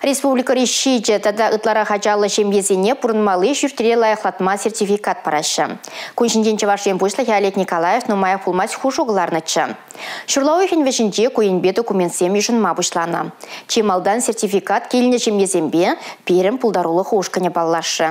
Республикӑри 7 тата ытларах ачаллӑ ҫемьесене пурӑнмалли ҫурт-йӗре лайӑхлатма сертификат параҫҫӗ. Кун ҫинчен Чӑваш Ен Пуҫлӑхӗ Олег Николаев нумаях пулмасть хушу кӑларнӑччӗ. Ҫурла уйӑхӗн вӗҫӗнче ку енпе документсем йышӑнма пуҫланӑ. Чи малтан сертификат килнӗ ҫемьесемпе пирӗн пултарулӑх ушкӑнӗ паллашрӗ.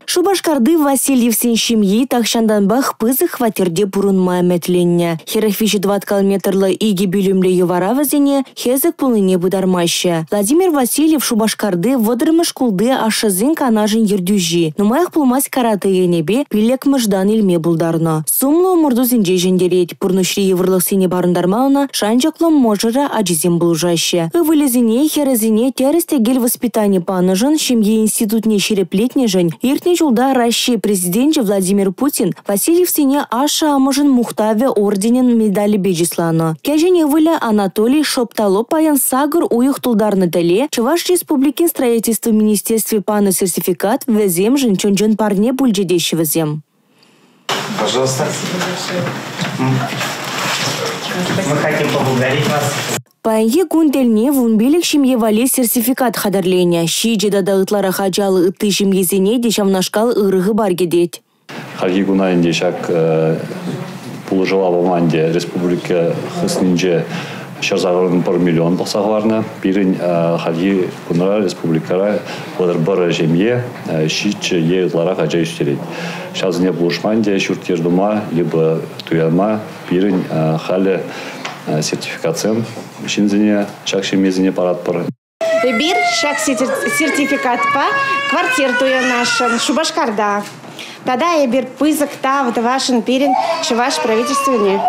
Шупашкарти Васильевсен ҫемйи тахҫантанпах пысӑк хваттерте пурӑнма ӗмӗтленнӗ. 43 тӑваткал метрлӑ 2 пӳлӗмлӗ йӑвара вӗсене хӗсӗк пулнине пытармаҫҫӗ. Владимир Васильев Шупашкарти 30-мӗш шкулти ашшӗсен канашӗн ертӳҫи. Нумаях пулмасть каратэ енӗпе 5-мӗш дан илме пултарнӑ. Сумлӑ ӑмӑртусенче ҫӗнтерет. Пурнӑҫри йывӑрлӑхсене парӑнтарма ӑна шанчӑклӑ мӑшӑрӗ ачисем пулӑшаҫҫӗ. Ывӑлӗсене, хӗрӗсене тӗрӗс-тӗкел воспитани панӑшӑн, ҫемье институтне ҫирӗплетнӗшӗн иртнӗ ҫулта Раҫҫей Президенчӗ Владимир Путин Васильевсене ашшӗ-амӑшӗн мухтавӗ орденӗн медалӗпе чысланӑ. Кӗҫӗн ывӑлӗ Анатолий шӑп та лӑп паян 8 уйӑх тултарнӑ тӗле Чӑваш Республикин строительство министерстви панӑ сертификат вӗсемшӗн чӑн-чӑн парне пулчӗ теҫҫӗ вӗсем. Пожалуйста. Мы хотим поблагодарить вас. Паянхи кун тӗлне 15 ҫемье валли сертификат хатӗрленӗ. 7 тата ытларах ачаллӑ ытти ҫемьесене те ҫавнашкал ырӑ хыпар кӗтет. Хальхи куна ӗнтӗ ҫак пулӑшӑва пама ӗнтӗ республика хыснинче 181 миллион пӑхса хӑварнӑ. Пирӗн хальхи кунра республикӑра 31 ҫемье 7 е ытларах ача ӳстерет. Ҫавсене пулӑшма ӗнтӗ ҫурт-йӗр тума, либо туянма пирӗн халӗ сертификатсем ҫынсене, ҫак ҫемьесене паратпӑр. Эпир ҫак сертификатпа квартир туянасшӑн Шупашкарта. Тата эпир пысӑк тав тӑвасшӑн пирӗн Чӑваш правительствине.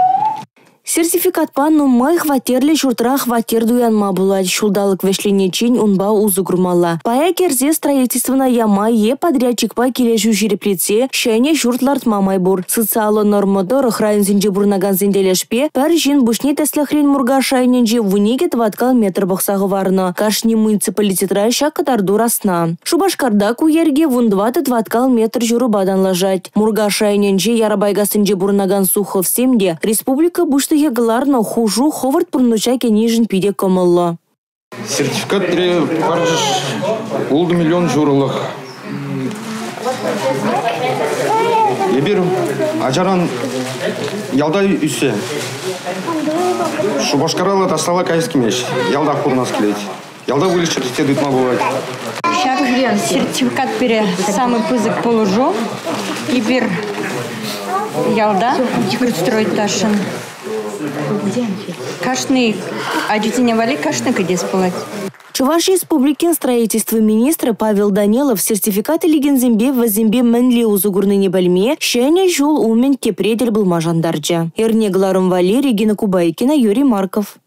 Сертификатпа нумай хваттерлӗ ҫуртра хваттер туянма пулать. Ҫулталӑк вӗҫлениччен унпа усӑ курмалла. Пая кӗрсе строительствӑна яма е подрядчикпа килӗшӳ ҫирӗплетсе ҫӗнӗ ҫурт лартма май пур. Социаллӑ норма тӑрӑх районсенче пурӑнакансен тӗлӗшпе пӗр ҫын пуҫне тӗслӗхрен Муркаш районӗнче 12 тӑваткал метр пӑхса хӑварнӑ. Кашни муниципалитетра ҫак кӑтарту расна. Шупашкарта ку йӗрке 14 тӑваткал метр ҫурӑпа танлашать. Муркаш районӗнче Ярапайкассинче пурӑнакан Суховсем те республика Пуҫлӑхӗ кӑларнӑ хушу хӑвӑрт пурнӑҫа кӗнишӗн питӗ кӑмӑллӑ. Сертификат пире парчӗҫ 6 миллион ҫурӑлӑх. Эпир ачаран ялта ӳссе Шупашкаралла ташталла каяс килмест. Ялтах пурӑнас килет. Ялта выльӑх-чӗрлӗхе тытма пулать. Ҫак сертификат пире самый пысӑк пулӑшу. Эпир ялта строить тӑвасшӑн. Кашни ачисене валли кашни кӗтес пулать. Чӑваш Республикин строительство министрӗ Павел Данилов сертификат илекенсемпе вӗсемпе мӗнле усӑ курнине пӗлме ҫӗнӗ ҫул умӗн тепре тӗл пулма шантарчӗ. Эрне кӑларӑм валли Регина Кубайкина, Юрий Марков.